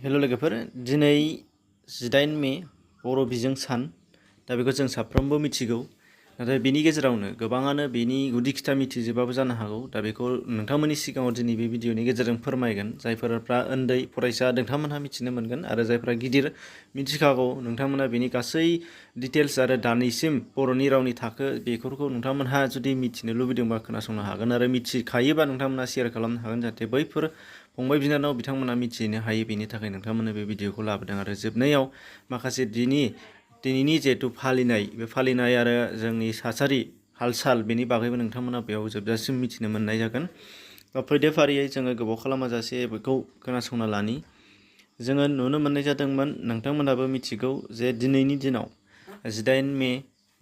हेल' लोगोफोर दिनै 18 मे बर' बिजों सान दा बेखौ जों साफ्रोमबो मिथिगौ नाथाय बेनि गेजेरावनो गोबाङानो बेनि गुदि खिथा मिथिजोबाबो जानो हागौ दा बेखौ नोंथांमोननि सिगाङाव दिनै बे भिडिअनि गेजेरजों फोरमायगोन जायफोरा उन्दै फरायसा नोंथांमोनहा मिथिनो मोनगोन आरो जायफोरा गिदिर मिथिखागौ नोंथांमोना बेनि गासै डिटेल्स आरो दानिसिम बर'नि रावनि थाखो बेफोरखौ नोंथांमोनहा जुदि मिथिनो लुबैदोंबा खोनासंनो हागोन आरो मिथिखायोबा नोंथांमोना शेयार खालामनो हागोन जाहाथे बैफोर फंबाय बिनानाव बिथांमोना मिथिनो हायो बेनि थाखाय नोंथांमोननो बे भिडिअखौ लाबोदों आरो जोबनायाव माखासे दिनैनि जिहेतु फालिनाय बे फालिनाय आरो जोंनि थासारि हाल-साल बेनि बागैबो नोंथांमोना बेयाव जोबजासिम मिथिनो मोननाय जागोन दा फैदो फारियै जोङो गोबाव खालामाजासे बेखौ खोनासंना लानि जोङो नुनो मोननाय जादोंमोन नोंथांमोनाबो मिथिगौ जे दिनैनि दिनाव 18 मे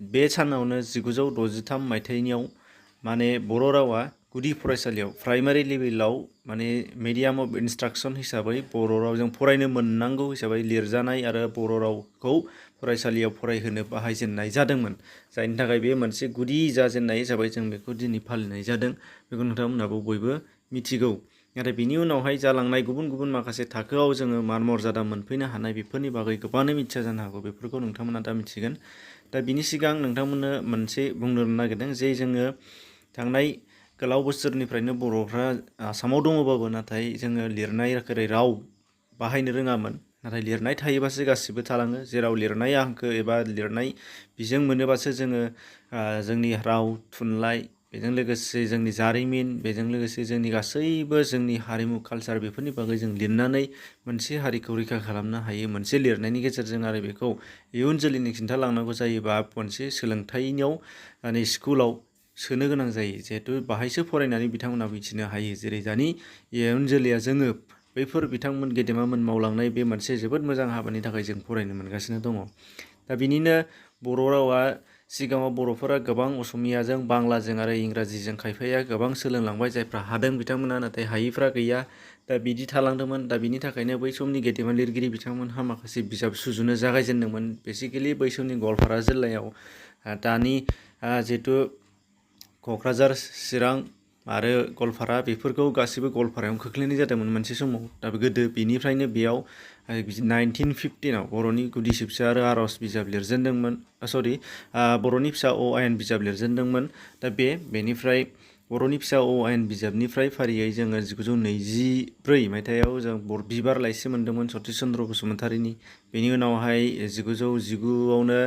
बे सानावनो 1963 मायथाइयाव माने बर' रावा गुदि फरायसालियाव प्राइमारि लेभेलाव माने मिडियाम अफ इन्सट्राक्सन हिसाबै बर' रावजों फरायनो मोननांगौ हिसाबै लिरजानाय आरो बर' रावखौ फरायसालियाव फरायहोनो बाहायजेननाय जादोंमोन जायनि थाखाय बे मोनसे गुदि जाजेननाय हिसाबै जों बेखौ दिनै फालिनाय जादों बेखौ नोंथांमोनहाबो बयबो मिथिगौ नाथाय बिनि उनावहाय जालांनाय गुबुन गुबुन माखासे थाखोआव जोङो मान मर्यादा मोनफैनो हानाय बेफोरनि बागै गोबाङानो मिथिया जानो हागौ बेफोरखौ नोंथांमोना दा मिथिगोन दा बिनि सिगां नोंथांमोननो मोनसे बुंनो नागिरदों जे जोङो थांनाय गोलाव बोसोरनिफ्रायनो बर'फ्रा आसामाव दङबाबो नाथाय जोङो लिरनाय राव बाहायनो रोङामोन नाथाय लिरनाय थायोबासो गासिबो थालाङो जेराव लिरनाय हांखो एबा लिरनाय बिजों मोनोबासो जोङो जोंनि राव थुनलाइ बेजों लोगोसे जोंनि जारिमिन बेजों लोगोसे जोंनि गासैबो जोंनि हारिमु कालचार बेफोरनि बागै जों लिरनानै मोनसे हारिखौ रैखा खालामनो हायो मोनसे लिरनायनि गेजेरजों आरो बेखौ इयुन जोलैनो खिन्थालांनांगौ जायोबा मोनसे सोलोंथाइयाव माने स्कुलाव सोनो गोनां जायो जिहेतु बाहायसो फरायनानै बिथांमोना मिथिनो हायो जेरै दानि इयुन जोलैया जोङो बैफोर बिथांमोन गेदेमामोन मावलांनाय बे मोनसे जोबोद मोजां हाबानि थाखाय जों फरायनो मोनगासिनो दङ दा बिनिनो बर' रावा सिगाङाव बर'फोरा गोबां असमियाजों बांलाजों आरो इंराजिजों खायफाया गोबां सोलोंलांबाय जायफ्रा हादों बिथांमोना नाथाय हायिफ्रा गैया दा बिदि थालांदोंमोन दा बिनि थाखायनो बै समनि गेदेमा लिरगिरि बिथांमोनहा माखासे बिजाब सुजुनो जागायजेनदोंमोन बेसिकेलि बै समनि गवालपारा जिल्लायाव दानि जिहेतु क'क्राझार चिरां आरो गवालपारा बेफोरखौ गासिबो गवालपारायावनो खोख्लैनाय जादोंमोन मोनसे समाव दा गोदो बेनिफ्रायनो बेयाव 1915आव बर'नि गुदि सिबसा आरो आर'ज बिजाब लिरजेनदोंमोन बर'नि फिसा अ आयेन बिजाब लिरजेनदोंमोन दा बेनिफ्राय बर'नि फिसा अ आयेन बिजाबनिफ्राय फारियै जोङो 1924 मायथाइयाव जों बिबार लाइसि मोनदोंमोन सतिश चन्द्र बसुमतारीनि बेनि उनावहाय 1919आवनो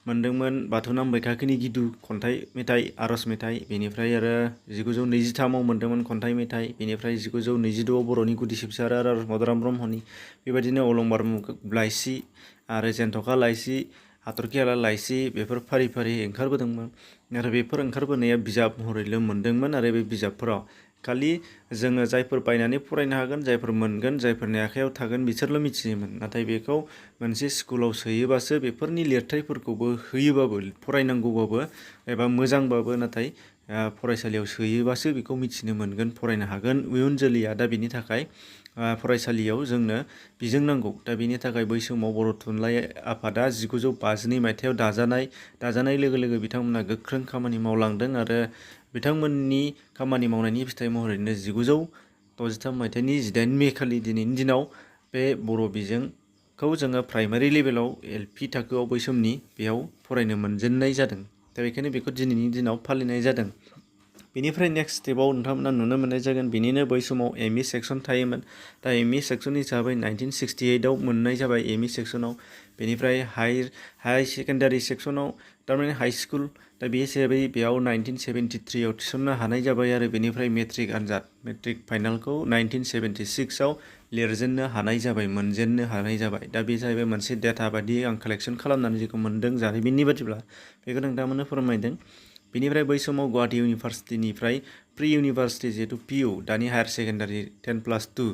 मोनदोंमोन बाथौ नाम बैखाखोनि गिदु खन्थाइ मेथाइ आर'ज मेथाइ बेनिफ्राय आरो 1923आव मोनदोंमोन खन्थाइ मेथाइ बेनिफ्राय 1926आव बर'नि गुदि सिबसा आरो आर'ज मदाराम ब्रह्मनि बेबायदिनो अलंबार लाइसि आरो जेन्थ'खा लाइसि हाथरखि हाला लाइसि बेफोर फारि फारि ओंखारबोदोंमोन आरो बेफोर ओंखारबोनाया बिजाब महरैल' मोनदोंमोन आरो बे बिजाबफोराव खालि जोङो जायफोर बायनानै फरायनो हागोन जायफोर मोनगोन जायफोरनि आखायाव थागोन बिसोरल' मिथियोमोन नाथाय बेखौ मोनसे स्कुलाव सोयोबासो बेफोरनि लिरथायफोरखौबो होयोबाबो फरायनांगौबाबो एबा मोजांबाबो नाथाय फरायसालियाव सोयोबासो बेखौ मिथिनो मोनगोन फरायनो हागोन इयुन जोलैया दा बिनि थाखाय फरायसालियाव जोंनो बिजों नांगौ दा बेनि थाखाय बै समाव बर' थुनलाइ आफादा 1952 मायथाइयाव दाजानाय लोगो लोगो बिथांमोना गोख्रों खामानि मावलांदों आरो बिथांमोननि खामानि मावनायनि फिथाइ महरैनो 1963 मायथाइनि 18 मे खालि दिनैनि दिनाव बे बर' बिजोंखौ जोङो प्राइमारि लेभेलाव एलपि थाखोआव बै समनि बेयाव फरायनो मोनजेननाय जादों दा बेखायनो बेखौ दिनैनि दिनाव फालिनाय जादों बेनिफ्राय नेक्स्ट स्टेपाव नोंथांमोना नुनो मोननाय जागोन बेनिनो बै समाव एमइ सेक्सन थायोमोन दा एमइ सेक्सन हिसाबै 1968आव मोननाय जाबाय एमइ सेक्सनाव बेनिफ्राय हाई सेकेन्डारि सेक्सनाव थारमाने हाई स्कुल दा बे हिसाबै बेयाव 1973आव थिसननो हानाय जाबाय आरो बेनिफ्राय मेट्रिक फाइनालखौ 1976आव लिरजेननो हानाय जाबाय मोनजेननो हानाय जाबाय दा बे जाहैबाय मोनसे डेटा बायदि आं कालेक्सन खालामनानै जेखौ मोन्दों जारिमिननि बादिब्ला बेखौ नोंथांमोननो फोरमायदों बेनिफ्राय बै समाव गुवाहाटि इउनिभार्सिटिनिफ्राय प्रि इउनिभार्सिटि जिहेतु पिइउ दानि हायार सेकेन्डारि 10+2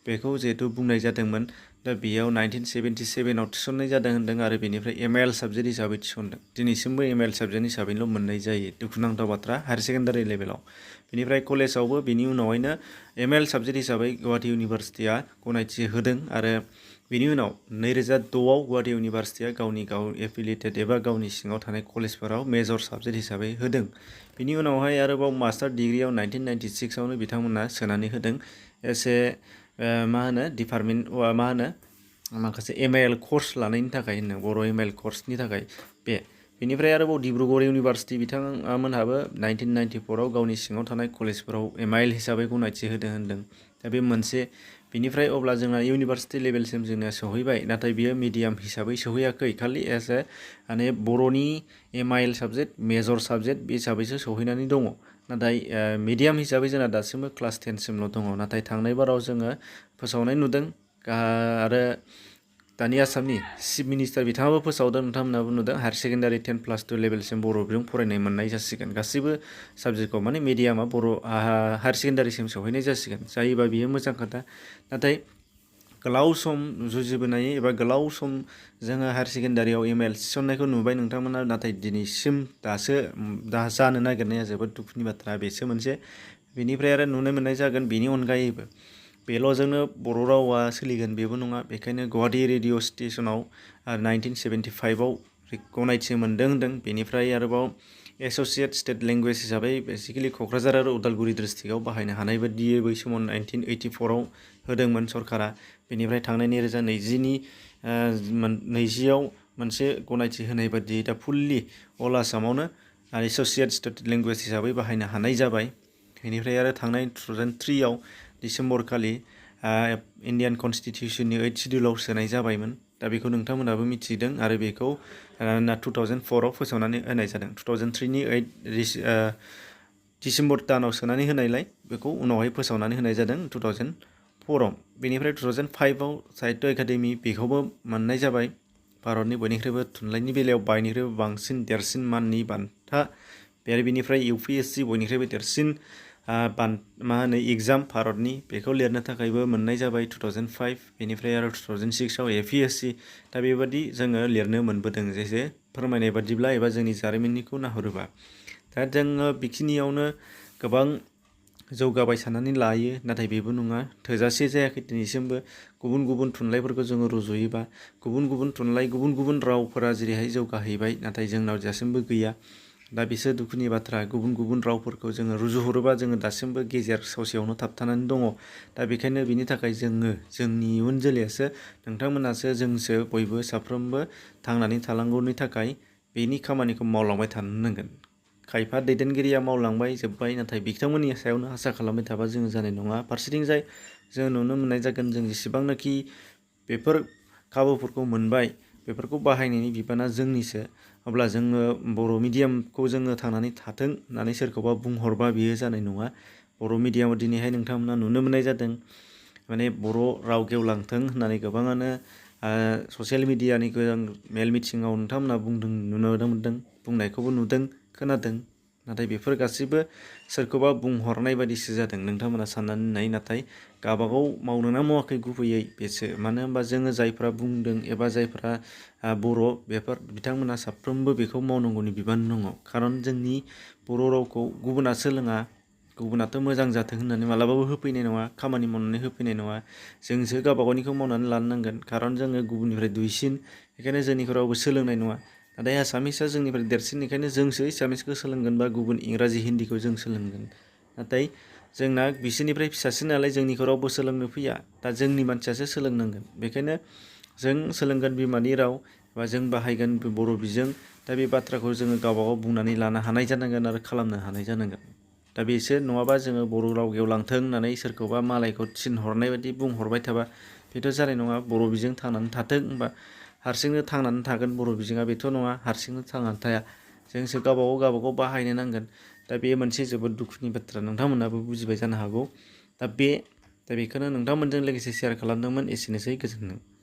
बेखौ जिहेतु बुंनाय जादोंमोन दा बेयाव 1977आव थिसननाय जादों होन्दों आरो बेनिफ्राय एमएल साबजेक्ट हिसाबै थिसनदों दिनैसिमबो एमएल साबजेक्ट हिसाबैल' मोननाय जायो दुखुनांथाव बाथ्रा हायार सेकेन्डारि लेभेलाव बेनिफ्राय कलेजावबो बेनि उनावहायनो एमएल साबजेक्ट हिसाबै गुवाहाटि इउनिभार्सिटिया गनायथि होदों आरो बेनि उनाव 2006आव गुवाहाटि इउनिभार्सिटिया गाव एफिलिएटेड एबा गावनि सिङाव थानाय कलेजफोराव मेजर साबजेक्ट हिसाबै होदों बिनि उनावहाय आरोबाव मास्टार डिग्रियाव 1996आवनो बिथांमोना सोनानै होदों एसे डिपार्टमेन्ट माखासे MIL कर्स लानायनि थाखाय होनदों बर' MIL कर्सनि थाखाय बेनिफ्राय आरोबाव डिब्रुगड़ इउनिभारसिटि बिथांमोनहाबो 1994आव गावनि सिङाव थानाय कलेजफोराव MIL हिसाबै गनायथि होदों होनदों। दा बे मोनसे बिनिफ्राय अब्ला जोंना इउनिभारसिटि लेभेलसिम जोंना सहैबाय नाथाय बियो मिडियाम हिसाबै सहैयाखै खालि एज ए माने बर'नि MIL साबजेक्ट मेजर साबजेक्ट बे हिसाबैसो सहैनानै दङ। नाथाय मिडियाम हिसाबै जोंना दासिमबो क्लास 10सिमल' दङ। नाथाय थांनाय बाराव जोङो फोसावनाय नुदों आरो दानि आसामनि चिफ मिनिस्टार बिथाङाबो फोसावदों नोंथांमोनाबो नुदों हायार सेकेन्डारि 10+2 लेभेलसिम बर' बिजों फरायनाय मोननाय जासिगोन गासैबो साबजेक्टखौ माने मिडियामा बर' हायार सेकेन्डारिसिम सहैनाय जासिगोन जायोबा बियो मोजां खोथा। नाथाय गोलाव सम जुजिबोनाय एबा गोलाव सम जोङो हायार सेकेन्डारियाव MIL थिसननायखौ नुबाय नोंथांमोना नाथाय दिनैसिम दा जानो नागिरनाया जोबोद दुखुनि बाथ्रा बेसो मोनसे। बेनिफ्राय आरो नुनो मोननाय जागोन बेनि अनगायैबो बेल'जोंनो बर' रावा सोलिगोन बेबो नङा। बेखायनो गुवाहाटि रेडिअ स्टेसनाव 1975आव गनायथि मोनदों होनदों। बेनिफ्राय आरोबाव एस'सियेट स्टेट लेंगुवेज हिसाबै बेसिकेलि क'क्राझार आरो उदालगुरि डिस्ट्रिक्टआव बाहायनो हानाय बायदियै बै समाव 1984आव होदोंमोन सरकारा। बेनिफ्राय थांनाय 2020आव मोनसे गनायथि होनाय बायदियै दा फुल्लि अल आसामावनो एस'सियेट स्टेट लेंगुवेज हिसाबै बाहायनो हानाय जाबाय। बेनिफ्राय आरो थांनाय 2003आव डिसेम्बर खालि इण्डियान कनस्टिटिउसननि 8th शिडिउलाव सोनाय जाबायमोन। दा बेखौ नोंथांमोनाबो मिथिदों आरो बेखौ 2004आव फोसावनानै होनाय जादों। 2003नि 8 डिसेम्बर दानाव सोनानै होनायलाय बेखौ उनावहाय फोसावनानै होनाय जादों 2004आव। बेनिफ्राय 2005आव साहित्य एकाडेमि बेखौबो मोननाय जाबाय। भारतनि बयनिख्रुइबो थुनलाइनि बेलायाव बयनिख्रुइबो बांसिन देरसिन माननि बान्था। बेनिफ्राय UPSC बयनिख्रुइबो देरसिन एग्जाम भारतनि बेखौ लिरनो थाखायबो मोननाय जाबाय 2005। बेनिफ्राय आरो 2006आव APSC। दा बेबादि जोङो लिरनो मोनबोदों जेसे फोरमायनाय बादिब्ला एबा जोंनि जारिमिननिखौ नाहरोबा। दा जोङो बेखिनियावनो गोबां जौगाबाय साननानै लायो नाथाय बेबो नङा थोजासे जायाखै दिनैसिमबो। गुबुन गुबुन थुनलाइफोरखौ जोङो रुजुयोबा गुबुन गुबुन थुनलाइ गुबुन गुबुन रावफोरा जेरैहाय जौगाहैबाय नाथाय जोंनाव दासिमबो गैया। दा बिसोर दुखुनि बाथ्रा गुबुन गुबुन रावफोरखौ जोङो रुजुहरोबा जोङो दासिमबो गेजेर ससेयावनो थाबथानानै दङ। दा बेखायनो बिनि थाखाय जोंनि इयुन जोलैयासो नोंथांमोनासो जोंसो बयबो साफ्रोमबो थांनानै थानांगौनि थाखाय बेनि खामानिखौ मावलांबाय थानो नांगोन। खायफा दैदेनगिरिया मावलांबाय जोब्बाय नाथाय बिथांमोननि सायावनो आसा खालामबाय थाबा जोङो जानाय नङा। फारसेथिंजाय जों नुनो मोननाय जागोन जों जेसेबांनाखि बेफोर खाबुफोरखौ मोनबाय बेफोरखौ बाहायनायनि बिबाना जोंनिसो। अब्ला जोङो बर' मिडियामखौ जोङो थांनानै थाथों होननानै सोरखौबा बुंहरबा बियो जानाय नङा। बर' मिडियामाव दिनैहाय नोंथांमोना नुनो मोननाय जादों माने बर' राव गेवलांथों होननानै गोबाङानो ससियेल मिडियानि मेल मिटिङाव नोंथांमोना नुनो मोनदों बुंनायखौबो नुदों खोनादों। नाथाय बेफोर गासैबो सोरखौबा बुंहरनाय बायदिसो जादों नोंथांमोना साननानै नाय। नाथाय गावबागाव मावनो ना मावाखै गुबैयै बेसो। मानो होनबा जोङो जायफ्रा बुंदों एबा जायफ्रा बर' बिथांमोना साफ्रोमबो बेखौ मावनांगौनि बिबान दङ। खारन जोंनि बर' रावखौ गुबुना सोलोङा गुबुनाथ' मोजां जाथों होननानै मालाबाबो होफैनाय नङा खामानि मावनानै होफैनाय नङा। जोंसो गावबागावनिखौ मावनानै लानो नांगोन खारन जोङो गुबुननिफ्राय दुइसिन बेखायनो जोंनिखौ रावबो सोलोंनाय नङा। नाथाय आसामिसआ जोंनिफ्राय देरसिन बेखायनो जोंसो एसामिसखौ सोलोंगोन बा गुबुन इंराजि हिन्दीखौ जों सोलोंगोन। नाथाय जोंना बिसोरनिफ्राय फिसासिन नालाय जोंनिखौ रावबो सोलोंनो फैया। दा जोंनि मानसियासो सोलोंनांगोन। बेखायनो जों सोलोंगोन बिमानि राव बा जों बाहायगोन बर' बिजों। दा बे बाथ्राखौ जोङो गावबागाव बुंनानै लानो हानाय जानांगोन आरो खालामनो हानाय जानांगोन। दा बेसो नङाबा जोङो बर' राव गेवलांथों होननानै सोरखौबा मालायखौ थिनहरनाय बायदि बुंहरबाय थाबा बेथ' जानाय नङा। बर' बिजों थांनानै थाथों होनबा हारसिंनो थांनानै थागोन बर' बिजोङा बेथ' नङा हारसिंनो थांनानै थाया। जोंसो गावबागाव बाहायनो नांगोन। दा बे मोनसे जोबोद दुखुनि बाथ्रा नोंथांमोनाबो बुजिबाय जानो हागौ। दा बेखौनो नोंथांमोनजों लोगोसे शेयार खालामदोंमोन। एसेनोसै गोजोन्थों।